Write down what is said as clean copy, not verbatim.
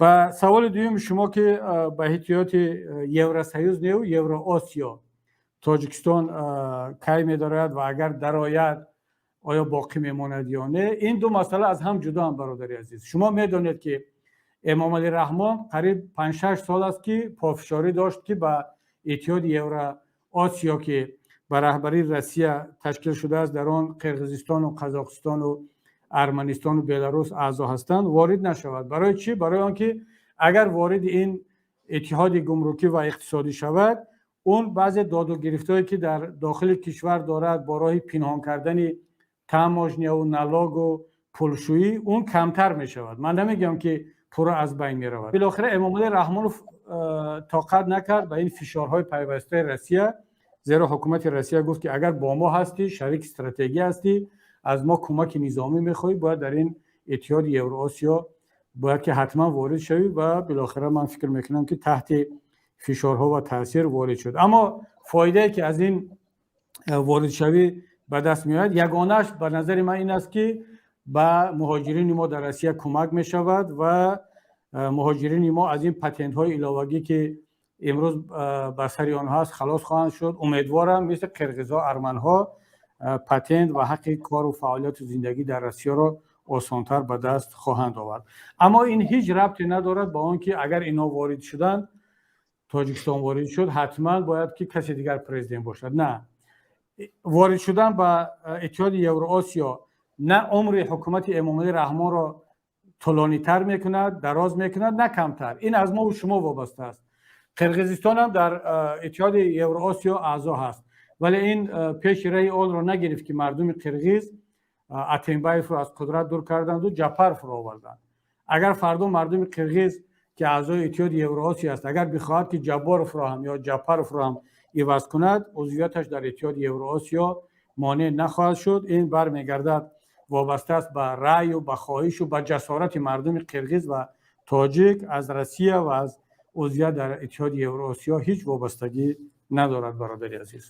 Ба саволи дуюми шумо, ки ба иттиҳоди Евросоюз неу Евроосиё Тоҷикистон кай медарояд ва агар дарояд, оё боқӣ мемонад ё не, ин ду масъала аз ҳам ҷудоанд, бародари азиз. Шумо медонед, ки Эмомалӣ Раҳмон қариб 5-6 сол аст, ки пофишорӣ дошт, ки ба Иттиҳоди Евроосиё, ки ба раҳбарии Россия ташкил шудааст, дар он Қирғизистону Қазоқистону Арманистону Беларус аъзо ҳастанд, ворид нашавад. Барои чӣ? Барои он ки агар вориди ин иттиҳоди гумрукӣ ва иқтисодӣ шавад, он баъзе доду гирифтҳое, ки дар дохили кишвар дорад бо роҳи пинҳон кардани таможняву налогу пулшӯӣ, он камтар мешавад. Ман намегӯям, ки пурра аз байн меравад. Билохира Эмомалӣ Раҳмонов тоқат накард ба ин фишорҳои пайвастаи Россия, зеро ҳукумати Россия гуфт, ки агар бо мо ҳастӣ, шарики стратегӣ ҳастӣ, аз мо кӯмаки низомӣ мехоҳӣ, бояд дар ин Иттиҳоди Евроосиё бояд ки ҳатман ворид шавӣ. Ва билохира ман фикр мекунам, ки таҳти фишорҳо ва таъсир ворид шуд. Аммо фоидае, ки аз ин воридшавӣ ба даст меояд, ягонааш ба назари ман ин аст, ки ба муҳоҷирини мо дар Россия кӯмак мешавад ва муҳоҷирини мо аз ин патентҳои иловагӣ, ки имрӯз бар сари онҳо аст, халос хоҳанд шуд. Умедворам, мисли қирғизҳо, арманҳо патент ва ҳаққи кору фаъолияту зиндагӣ дар Россияро осонтар ба даст хоҳанд овард. Аммо ин ҳеҷ рабте надорад ба он ки агар инҳо ворид шуданд, Тоҷикистон ворид шуд, ҳатман бояд ки касе дигар президент бошад. На, ворид шудан ба Иттиҳоди Евроосиё на умри ҳукумати Эмомалӣ Раҳмонро тӯлонитар мекунад, дароз мекунад, на камтар. Ин аз мову шумо вобаста аст. Қирғизистон ҳам дар Иттиҳоди Евроосиё аъзо ҳаст, вале ин пеши раҳи онро нагирифт, ки мардуми қирғиз Атембаевро аз қудрат дур карданду Ҷапаровро оварданд. Агар фардо мардуми қирғиз, ки аъзои Иттиҳоди Евроосиё аст, агар бихоҳад, ки Ҷабборовро ҳам ё Ҷапаровро ҳам иваз кунад, узвияташ дар Иттиҳоди Евроосиё монеъ нахоҳад шуд. Ин бармегардад, вобаста аст ба раъю ба хоҳишу ба ҷасорати мардуми қирғиз ва тоҷик. Аз Россия ва аз узвият дар Иттиҳоди Евроосиё ҳеҷ вобастагӣ надорад, бародари азиз.